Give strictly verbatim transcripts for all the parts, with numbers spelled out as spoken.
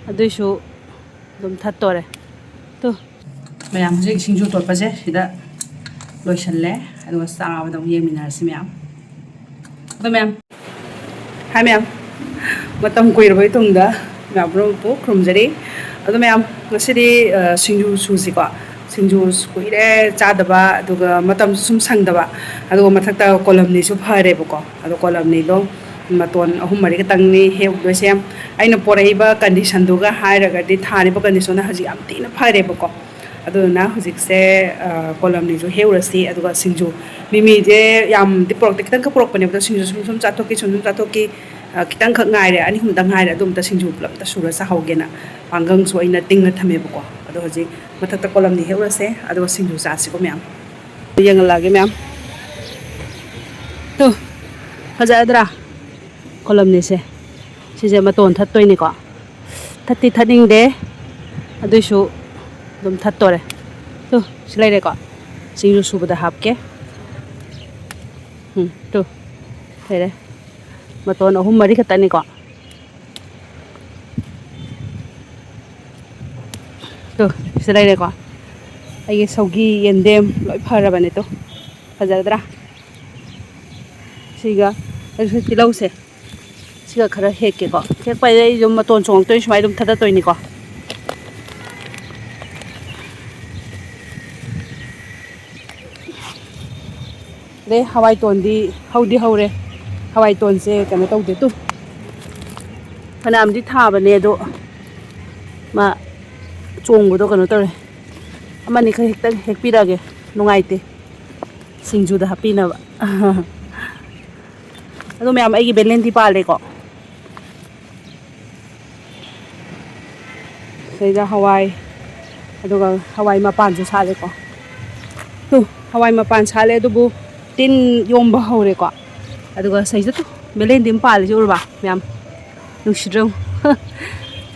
ꯑꯗꯨꯏꯁꯨ ꯑꯗꯨꯝ ꯊꯠꯇꯣꯔꯦ꯫ ꯇꯨ꯫ ꯃꯌꯥꯝ, ꯍꯧꯖꯤꯛ ꯁꯤꯡꯖꯨ ꯇꯣꯠꯄꯁꯦ ꯁꯤꯗ ꯂꯣꯏꯁꯜꯂꯦ꯫ ꯑꯗꯨꯒ ꯆꯥꯕꯗ ꯑꯃꯨꯛ ꯌꯦꯡꯃꯤꯟꯅꯔꯁꯤ ꯃꯌꯥꯝ꯫ ꯑꯗꯣ ꯃꯌꯥꯝ, ꯍꯥꯏ ꯃꯌꯥꯝ, ꯃꯇꯝ ꯀꯨꯏꯔꯕꯒꯤ ꯇꯨꯡꯗ ꯃꯌꯥꯝ ꯄꯨꯝꯅꯃꯛꯄꯨ ꯈꯨꯔꯨꯝꯖꯔꯤ꯫ ꯑꯗꯣ ꯃꯌꯥꯝ, ꯉꯁꯤꯗꯤ, ꯑ, ꯁꯤꯡꯖꯨ ꯁꯨꯁꯤꯀꯣ꯫ ꯁꯤꯡꯖꯨ ꯀꯨꯏꯔꯦ ꯆꯥꯗꯕ, ꯑꯗꯨꯒ ꯃꯇꯝꯁꯨ ꯁꯨꯝ ꯁꯪꯗꯕ, ꯑꯗꯨꯒ ꯃꯊꯛꯇ ꯀꯣꯂꯝꯅꯤꯁꯨ ꯐꯔꯦꯕꯀꯣ꯫ ꯑꯗꯣ ꯀꯣꯂꯝꯅꯤꯗꯣ ꯃꯇꯣꯟ ꯑꯍꯨꯝ ꯃꯔꯤ ꯈꯛꯇꯪꯅꯤ ꯍꯦꯛꯎꯗꯣꯏꯁꯦ꯫ ꯑꯩꯅ ꯄꯣꯔꯛꯏꯕ ꯀꯟꯗꯤꯁꯟꯗꯨꯒ ꯍꯥꯏꯔꯒꯗꯤ, ꯊꯥꯔꯤꯕ ꯀꯟꯗꯤꯁꯟꯗ ꯍꯧꯖꯤꯛ ꯌꯥꯝ ꯊꯤꯅ ꯐꯔꯦꯕꯀꯣ꯫ ꯑꯗꯨꯗꯨꯅ ꯍꯧꯖꯤꯛꯁꯦ, ꯑ, ꯀꯣꯂꯝꯅꯤꯁꯨ ꯍꯦꯛꯎꯔꯁꯤ, ꯑꯗꯨꯒ ꯁꯤꯡꯖꯨ, ꯃꯤꯃꯤꯁꯦ ꯌꯥꯝꯗꯤ ꯄꯨꯔꯛꯇꯦ, ꯈꯤꯇꯪ ꯈꯛ ꯄꯨꯔꯛꯄꯅꯦꯕ, ꯑꯗꯣ ꯁꯤꯡꯖꯨ ꯁꯨꯝ ꯁꯨꯝ ꯆꯥꯊꯣꯛꯈꯤ, ꯁꯨꯝ ꯁꯨꯝ ꯆꯥꯊꯣꯛꯈꯤ, ꯑ, ꯈꯤꯇꯪꯈꯛ ꯉꯥꯏꯔꯦ, ꯑꯅꯤ ꯑꯍꯨꯝꯗꯪ ꯉꯥꯏꯔꯦ, ꯑꯗꯨ ꯑꯝꯇ ꯁꯤꯡꯖꯨ ꯄꯨꯂꯞ ꯑꯝꯇ ꯁꯨꯔ ꯆꯥꯍꯧꯒꯦꯅ ꯄꯥꯡꯒꯪꯁꯨ ꯑꯩꯅ ꯇꯤꯡꯉ ꯊꯝꯃꯦꯕꯀꯣ꯫ ꯑꯗꯣ ꯍꯧꯖꯤꯛ ꯃꯊꯛꯇ ꯀꯣꯂꯝꯅꯤ ꯍꯦꯛꯎꯔꯁꯦ, ꯑꯗꯨꯒ ꯁꯤꯡꯖꯨ ꯆꯥꯁꯤꯀꯣ ꯃꯌꯥꯝ꯫ ꯌꯦꯡꯍꯜꯂꯛꯑꯒꯦ ꯃꯌꯥꯝ꯫ ꯇꯨ, ꯐꯖꯗ꯭ꯔꯥ? ꯀꯣꯂꯝꯅꯤꯁꯦ꯫ ꯁꯤꯁꯦ ꯃꯇꯣꯟ ꯊꯠꯇꯣꯏꯅꯤꯀꯣ꯫ ꯊꯠꯇꯤ ꯊꯠꯅꯤꯡꯗꯦ, ꯑꯗꯨꯏꯁꯨ ꯑꯗꯨꯝ ꯊꯠꯇꯣꯔꯦ꯫ ꯇꯨ, ꯁꯤ ꯂꯩꯔꯦꯀꯣ꯫ ꯁꯤꯡꯖꯨ ꯁꯨꯕꯗ ꯍꯥꯞꯀꯦ꯫ ꯎꯝ, ꯇꯨ, ꯂꯩꯔꯦ꯫ ꯃꯇꯣꯟ ꯑꯍꯨꯝ ꯃꯔꯤ ꯈꯛꯇꯅꯤꯀꯣ꯫ ꯇꯨ, ꯁꯤ ꯂꯩꯔꯦꯀꯣ꯫ ꯑꯩꯒꯤ ꯁꯧꯒꯤ, ꯌꯦꯟꯗꯦꯝ ꯂꯣꯏ ꯐꯔꯕꯅꯦ꯫ ꯇꯨ, ꯐꯖꯒꯗ꯭ꯔꯥ? ꯁꯤꯒ, ꯑꯩꯁꯨ ꯇꯤꯜꯍꯧꯁꯦ ꯁꯤꯒ ꯈꯔ ꯍꯦꯛꯀꯦꯀꯣ꯫ ꯍꯦꯛꯄ ꯍꯥꯏꯁꯦ ꯑꯩ ꯑꯗꯨꯝ ꯃꯇꯣꯟ ꯆꯣꯡꯉꯛꯇꯣꯏꯅꯤ, ꯁꯨꯃꯥꯏꯅ ꯑꯗꯨꯝ ꯊꯥꯗꯠꯇꯣꯏꯅꯤꯀꯣ꯫ ꯑꯗꯩ ꯍꯋꯥꯏ ꯇꯣꯟꯗꯤ ꯍꯧꯗꯤ ꯍꯧꯔꯦ꯫ ꯍꯋꯥꯏ ꯇꯣꯟꯁꯦ ꯀꯩꯅꯣ ꯇꯧꯗꯦ꯫ ꯇꯨ, ꯐꯅꯌꯥꯝꯗꯤ ꯊꯥꯕꯅꯦ, ꯑꯗꯣ ꯃꯥ ꯆꯣꯡꯕꯗꯣ ꯀꯩꯅꯣ ꯇꯧꯔꯦ꯫ ꯑꯃꯅꯤ ꯈꯔ ꯍꯦꯛꯇ ꯍꯦꯛꯄꯤꯔꯛꯑꯒꯦ, ꯅꯨꯡꯉꯥꯏꯇꯦ ꯁꯤꯡꯖꯨꯗ ꯍꯥꯞꯄꯤꯅꯕ꯫ ꯑꯗꯣ ꯃꯌꯥꯝ, ꯑꯩꯒꯤ ꯕꯦꯂꯦꯟꯗꯤ ꯄꯥꯜꯂꯦꯀꯣ꯫ ꯁꯤꯗꯩꯗ ꯍꯋꯥꯏ, ꯑꯗꯨꯒ ꯍꯋꯥꯏ ꯃꯄꯥꯟꯁꯨ ꯁꯥꯠꯂꯦꯀꯣ꯫ ꯇꯨ, ꯍꯋꯥꯏ ꯃꯄꯥꯟ ꯁꯥꯠꯂꯦ, ꯑꯗꯨꯕꯨ ꯇꯤꯟ ꯌꯣꯝꯕ ꯍꯧꯔꯦꯀꯣ꯫ ꯑꯗꯨꯒ ꯁꯤꯗꯩꯗ, ꯇꯨ, ꯕꯦꯂꯦꯟꯗꯤ ꯑꯃ ꯄꯥꯜꯂꯤꯁꯦ ꯎꯔꯕ ꯃꯌꯥꯝ? ꯅꯨꯡꯁꯤꯗ꯭ꯔꯣ?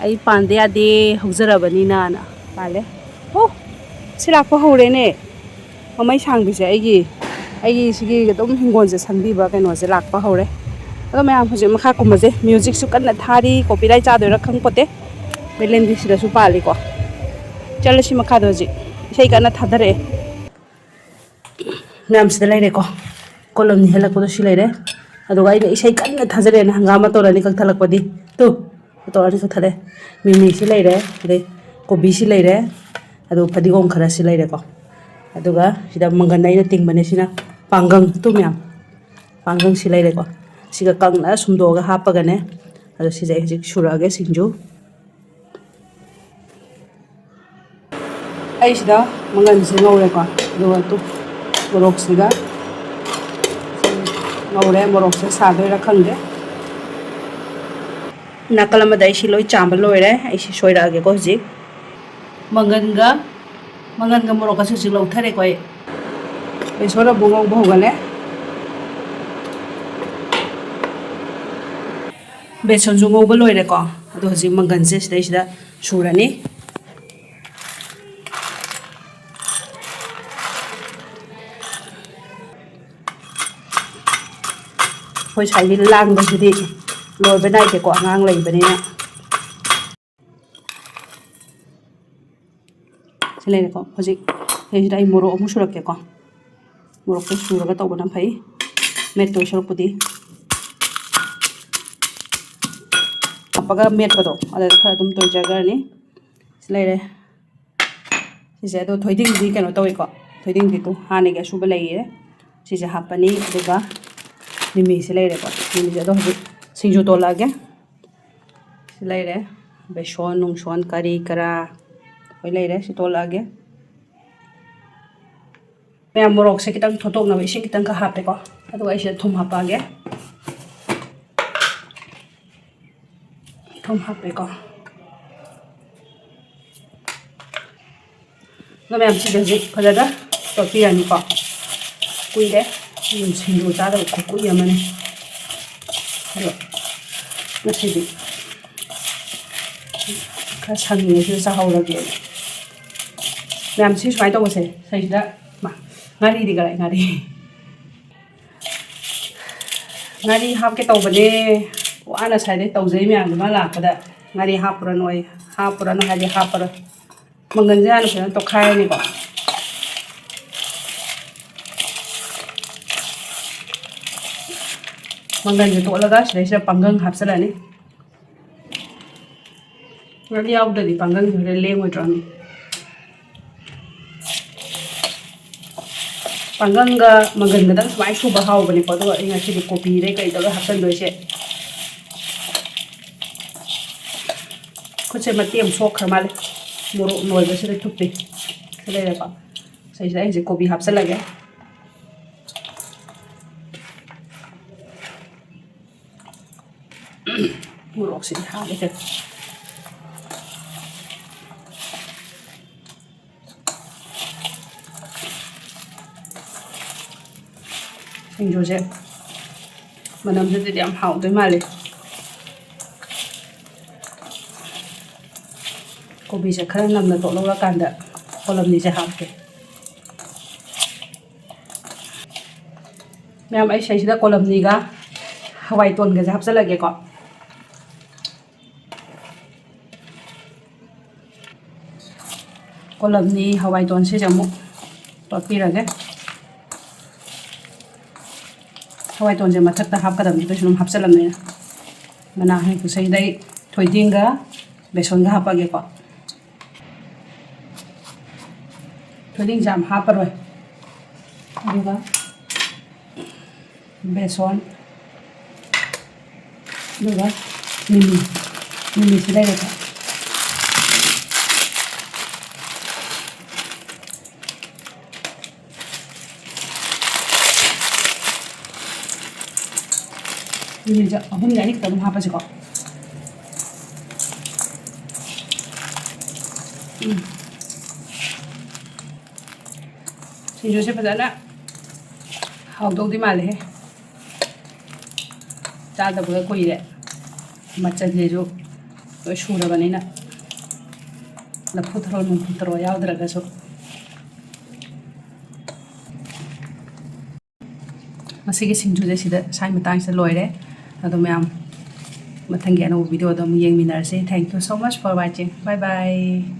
ꯑꯩ ꯄꯥꯟꯗ ꯌꯥꯗꯦ, ꯍꯧꯖꯔꯕꯅꯤꯅꯅ ꯄꯥꯜꯂꯦ꯫ ꯑꯣ, ꯁꯤ ꯂꯥꯛꯄ ꯍꯧꯔꯦꯅꯦ꯫ ꯃꯃꯩ ꯁꯥꯡꯕꯤꯁꯦ ꯑꯩꯒꯤ, ꯑꯩꯒꯤ ꯁꯤꯒꯤ ꯑꯗꯨꯝ ꯍꯤꯡꯒꯣꯜꯁꯦ ꯁꯪꯕꯤꯕ ꯀꯩꯅꯣꯁꯦ ꯂꯥꯛꯄ ꯍꯧꯔꯦ꯫ ꯑꯗꯣ ꯃꯌꯥꯝ, ꯍꯧꯖꯤꯛ ꯃꯈꯥ ꯀꯨꯝꯕꯁꯦ, ꯃ꯭ꯌꯨꯖꯤꯛꯁꯨ ꯀꯟꯅ ꯊꯥꯔꯤ, ꯀꯣꯄꯤꯔꯥꯏꯠ ꯆꯥꯗꯣꯏꯔꯥ ꯈꯪꯄꯣꯠꯇꯦ꯫ ꯕꯦꯂꯦꯟꯗꯤ ꯁꯤꯗꯁꯨ ꯄꯥꯜꯂꯤꯀꯣ꯫ ꯆꯠꯂꯁꯤ ꯃꯈꯥꯗ ꯍꯧꯖꯤꯛ꯫ ꯏꯁꯩ ꯀꯟꯅ ꯊꯥꯗꯔꯛꯑꯦ꯫ ꯃꯌꯥꯝꯁꯤꯗ ꯂꯩꯔꯦꯀꯣ꯫ ꯀꯣꯂꯝꯅꯤ ꯍꯦꯜꯂꯛꯄꯗꯣ ꯁꯤ ꯂꯩꯔꯦ꯫ ꯑꯗꯨꯒ ꯑꯩꯅ ꯏꯁꯩ ꯀꯟꯅ ꯊꯥꯖꯔꯦꯅ ꯍꯪꯒꯥꯝ ꯑꯃ ꯇꯧꯔꯅꯤ ꯀꯛꯊꯠꯂꯛꯄꯗꯤ꯫ ꯇꯨ, ꯇꯧꯔꯅꯤ ꯀꯛꯊꯠꯂꯦ꯫ ꯃꯤꯃꯤꯁꯤ ꯂꯩꯔꯦ꯫ ꯑꯗꯩ ꯀꯣꯕꯤꯁꯤ ꯂꯩꯔꯦ꯫ ꯑꯗꯨ ꯐꯗꯤꯒꯣꯝ ꯈꯔꯁꯤ ꯂꯩꯔꯦꯀꯣ꯫ ꯑꯗꯨꯒ ꯁꯤꯗ ꯃꯪꯒꯟ ꯑꯩꯅ ꯇꯤꯡꯕꯅꯦ ꯁꯤꯅ꯫ ꯄꯥꯡꯒꯪ ꯇꯨ ꯃꯌꯥꯝ꯫ ꯄꯥꯡꯒꯪꯁꯤ ꯂꯩꯔꯦꯀꯣ꯫ ꯁꯤꯒ ꯀꯪꯅ ꯁꯨꯝꯗꯣꯛꯑꯒ ꯍꯥꯞꯄꯒꯅꯦ꯫ ꯑꯗꯣ ꯁꯤꯁꯦ ꯑꯩ ꯍꯧꯖꯤꯛ ꯁꯨꯔꯛꯑꯒꯦ ꯁꯤꯡꯖꯨ꯫ ꯑꯩ ꯁꯤꯗ ꯃꯪꯒꯟꯁꯦ ꯉꯧꯔꯦꯀꯣ, ꯑꯗꯨꯒ ꯇꯨ ꯃꯣꯔꯣꯛꯁꯤꯒ ꯉꯧꯔꯦ꯫ ꯃꯣꯔꯣꯛꯁꯦ ꯁꯥꯗꯣꯏꯔꯥ ꯈꯪꯗꯦ꯫ ꯅꯥꯀꯜ ꯑꯃꯗ ꯑꯩ ꯁꯤ ꯂꯣꯏ ꯆꯥꯝꯕ ꯂꯣꯏꯔꯦ꯫ ꯑꯩ ꯁꯤ ꯁꯣꯏꯔꯛꯑꯒꯦꯀꯣ ꯍꯧꯖꯤꯛ꯫ ꯃꯪꯒꯟꯒ, ꯃꯪꯒꯟꯒ ꯃꯣꯔꯣꯛꯀꯁꯨ ꯍꯧꯖꯤꯛ ꯂꯧꯊꯔꯦꯀꯣ ꯑꯩ꯫ ꯕꯦꯁꯣꯟ ꯑꯃꯨꯛ ꯉꯧꯕ ꯍꯧꯒꯠꯂꯦ꯫ ꯕꯦꯁꯣꯟꯁꯨ ꯉꯧꯕ ꯂꯣꯏꯔꯦꯀꯣ꯫ ꯑꯗꯣ ꯍꯧꯖꯤꯛ ꯃꯪꯒꯟꯁꯦ ꯁꯤꯗꯩꯁꯤꯗ ꯁꯨꯔꯅꯤ꯫ ꯑꯩꯈꯣꯏ ꯁ꯭ꯋꯥꯏꯒꯤ ꯂꯥꯡꯕꯁꯤꯗꯤ ꯂꯣꯏꯕ ꯅꯥꯏꯗꯦꯀꯣ, ꯑꯉꯥꯡ ꯂꯩꯕꯅꯤꯅ꯫ ꯁꯤ ꯂꯩꯔꯦꯀꯣ꯫ ꯍꯧꯖꯤꯛ ꯁꯤꯗꯩꯁꯤꯗ ꯑꯩ ꯃꯣꯔꯣꯛ ꯑꯃꯨꯛ ꯁꯨꯔꯛꯀꯦꯀꯣ꯫ ꯃꯣꯔꯣꯛꯇꯣ ꯁꯨꯔꯒ ꯇꯧꯕꯅ ꯐꯩ, ꯃꯦꯠꯇꯣꯏ ꯁꯔꯨꯛꯄꯨꯗꯤ꯫ ꯍꯥꯞꯄꯒ ꯃꯦꯠꯄꯗꯣ ꯑꯗꯨꯗ ꯈꯔ ꯑꯗꯨꯝ ꯇꯣꯏꯖꯈ꯭ꯔꯅꯤ꯫ ꯁꯤ ꯂꯩꯔꯦ꯫ ꯁꯤꯁꯦ ꯑꯗꯣ ꯊꯣꯏꯗꯤꯡꯗꯤ ꯀꯩꯅꯣ ꯇꯧꯋꯤꯀꯣ꯫ ꯊꯣꯏꯗꯤꯡꯗꯤ ꯇꯨ ꯍꯥꯟꯅꯒꯤ ꯑꯁꯨꯕ ꯂꯩꯔꯦ꯫ ꯁꯤꯁꯦ ꯍꯥꯞꯄꯅꯤ꯫ ꯑꯗꯨꯒ ꯃꯤꯃꯤꯁꯦ ꯂꯩꯔꯦꯀꯣ꯫ ꯃꯤꯃꯤꯁꯦ ꯑꯗꯣ ꯍꯧꯖꯤꯛ ꯁꯤꯡꯖꯨ ꯇꯣꯠꯂꯛꯑꯒꯦ꯫ ꯁꯤ ꯂꯩꯔꯦ꯫ ꯕꯦꯁꯣꯟ ꯅꯨꯡꯁꯣꯟ ꯀꯔꯤ ꯀꯔꯥ ꯂꯣꯏ ꯂꯩꯔꯦ꯫ ꯁꯤ ꯇꯣꯠꯂꯛꯑꯒꯦ꯫ ꯃꯌꯥꯝ ꯃꯣꯔꯣꯛꯁꯦ ꯈꯤꯇꯪ ꯊꯣꯠꯇꯣꯛꯅꯕ ꯏꯁꯤꯡ ꯈꯤꯇꯪꯈꯛ ꯍꯥꯞꯄꯦꯀꯣ꯫ ꯑꯗꯨꯒ ꯑꯩꯁꯤꯗ ꯊꯨꯝ ꯍꯥꯞꯄꯛꯑꯒꯦ꯫ ꯊꯨꯝ ꯍꯥꯞꯄꯦꯀꯣ꯫ ꯑꯗꯣ ꯃꯌꯥꯝ ꯁꯤꯗ ꯍꯧꯖꯤꯛ ꯐꯖꯅ ꯇꯣꯠꯄꯤꯔꯅꯤꯀꯣ꯫ ꯀꯨꯏꯔꯦ ꯁꯤꯡꯖꯨ ꯆꯥꯗꯕ ꯈꯨꯀꯨꯏ ꯑꯃꯅꯤ꯫ ꯑꯗꯣ ꯉꯁꯤꯗꯤ ꯈꯔ ꯁꯪꯉꯤꯉꯩꯁꯤꯗ ꯆꯥꯍꯧꯔꯒꯦ꯫ ꯃꯌꯥꯝ ꯁꯤ ꯁꯨꯃꯥꯏꯅ ꯇꯧꯕꯁꯦ ꯁꯤꯗꯩꯁꯤꯗ, ꯃꯥ, ꯉꯥꯔꯤꯗꯤ ꯀꯗꯥꯏ ꯉꯥꯔꯤ? ꯉꯥꯔꯤ ꯍꯥꯞꯀꯦ ꯇꯧꯕꯅꯦ꯫ ꯋꯥꯅ ꯁꯥꯏꯗꯩ ꯇꯧꯖꯩ ꯃꯌꯥꯝꯗꯨ ꯃꯥ ꯂꯥꯛꯄꯗ꯫ ꯉꯥꯔꯤ ꯍꯥꯞꯄꯨꯔꯅꯨ, ꯑꯩ ꯍꯥꯞꯄꯨꯔꯅꯨ ꯍꯥꯏꯗꯤ ꯍꯥꯞꯄꯔꯣꯏ꯫ ꯃꯪꯒꯟꯁꯦ ꯍꯥꯟꯅ ꯐꯖꯅ ꯇꯣꯠꯈꯥꯏꯔꯅꯤꯀꯣ꯫ ꯃꯪꯒꯟꯁꯦ ꯇꯣꯠꯂꯒ ꯁꯤꯗꯩꯁꯤꯗ ꯄꯥꯡꯒꯪ ꯍꯥꯞꯆꯤꯜꯂꯅꯤ꯫ ꯉꯥꯔꯤ ꯌꯥꯎꯗ꯭ꯔꯗꯤ ꯄꯥꯡꯒꯪꯁꯦ ꯍꯣꯔꯦꯟ ꯂꯦꯡꯉꯣꯏꯗ꯭ꯔꯣꯅꯦ? ꯄꯥꯡꯒꯪꯒ ꯃꯪꯒꯟꯒꯗꯪ ꯁꯨꯃꯥꯏꯅ ꯁꯨꯕ ꯍꯥꯎꯕꯅꯦꯀꯣ꯫ ꯑꯗꯨꯒ ꯑꯩ ꯉꯁꯤꯗꯤ ꯀꯣꯕꯤꯗꯩ ꯀꯩꯗꯧꯔ ꯍꯥꯞꯆꯤꯟꯗꯣꯏꯁꯦ꯫ ꯈꯨꯠꯁꯦ ꯃꯇꯦꯛ ꯑꯃ ꯁꯣꯛꯈ꯭ꯔ ꯃꯥꯜꯂꯦ꯫ ꯃꯣꯔꯣꯛ ꯅꯣꯏꯕꯁꯤꯗ ꯊꯨꯞꯄꯤ꯫ ꯁꯤ ꯂꯩꯔꯦꯀꯣ꯫ ꯁꯤꯗꯩꯁꯤꯗ ꯑꯩ ꯍꯧꯖꯤꯛ ꯀꯣꯕꯤ ꯍꯥꯞꯆꯤꯜꯂꯒꯦ꯫ ꯃꯣꯔꯣꯛꯁꯤꯗꯤ ꯍꯥꯞꯄꯦ꯫ ꯁꯤꯡꯖꯨꯁꯦ ꯃꯅꯝꯁꯤꯗꯗꯤ ꯌꯥꯝ ꯍꯥꯎꯗꯣꯏ ꯃꯥꯜꯂꯤ꯫ ꯀꯣꯕꯤꯁꯦ ꯈꯔ ꯅꯝꯅ ꯇꯣꯠꯍꯧꯔꯀꯥꯟꯗ ꯀꯣꯂꯝꯅꯤꯁꯦ ꯍꯥꯞꯀꯦ꯫ ꯃꯌꯥꯝ, ꯑꯩ ꯁꯤꯗꯩꯁꯤꯗ ꯀꯣꯂꯝꯅꯤꯒ ꯍꯋꯥꯏ ꯇꯣꯟꯒꯁꯦ ꯍꯥꯞꯆꯤꯜꯂꯒꯦꯀꯣ꯫ ꯀꯣꯂꯝꯅꯤ ꯍꯋꯥꯏ ꯇꯣꯟꯁꯤꯁꯦ ꯑꯃꯨꯛ ꯇꯣꯠꯄꯤꯔꯒꯦ꯫ ꯍꯋꯥꯏ ꯇꯣꯟꯁꯦ ꯃꯊꯛꯇ ꯍꯥꯞꯀꯗꯕꯅꯤ, ꯀꯩꯁꯨ ꯑꯗꯨꯝ ꯍꯥꯞꯆꯤꯜꯂꯝꯅꯤꯅ꯫ ꯃꯅꯥ ꯍꯩ ꯄꯨꯁꯩꯗꯩ ꯊꯣꯏꯗꯤꯡꯒ ꯕꯦꯁꯣꯟꯒ ꯍꯥꯞꯄꯒꯦꯀꯣ꯫ ꯊꯣꯏꯗꯤꯡꯁꯦ ꯌꯥꯝ ꯍꯥꯞꯄꯔꯣꯏ꯫ ꯑꯗꯨꯒ ꯕꯦꯁꯣꯟ, ꯑꯗꯨꯒ ꯃꯤꯃꯤ, ꯃꯤꯃꯤꯁꯤ ꯂꯩꯔꯦꯀꯣ꯫ ꯃꯤꯃꯤꯁꯦ ꯑꯍꯨꯝꯅꯦ, ꯑꯅꯤꯈꯛꯇ ꯑꯗꯨꯝ ꯍꯥꯞꯄꯁꯤꯀꯣ꯫ ꯎꯝ꯫ ꯁꯤꯡꯖꯨꯁꯦ ꯐꯖꯅ ꯍꯥꯎꯗꯧꯗꯤ ꯃꯥꯜꯂꯦꯍꯦ꯫ ꯆꯥꯗꯕꯒ ꯀꯨꯏꯔꯦ꯫ ꯃꯆꯜꯁꯤꯁꯨ ꯂꯣꯏ ꯁꯨꯔꯕꯅꯤꯅ꯫ ꯂꯐꯨ ꯊꯔꯣ, ꯅꯨꯡꯐꯨ ꯊꯔꯣ ꯌꯥꯎꯗ꯭ꯔꯒꯁꯨ꯫ ꯉꯁꯤꯒꯤ ꯁꯤꯡꯖꯨꯁꯦ ꯁꯤꯗ ꯁ꯭ꯋꯥꯏ ꯃꯇꯥꯡꯁꯤꯗ ꯂꯣꯏꯔꯦ꯫ ꯑꯗꯣ ꯃꯌꯥꯝ, ꯃꯊꯪꯒꯤ ꯑꯅꯧꯕ video ꯗ ꯑꯃꯨꯛ ꯌꯦꯡꯃꯤꯟꯅꯔꯁꯤ. Thank you so much for watching. Bye bye.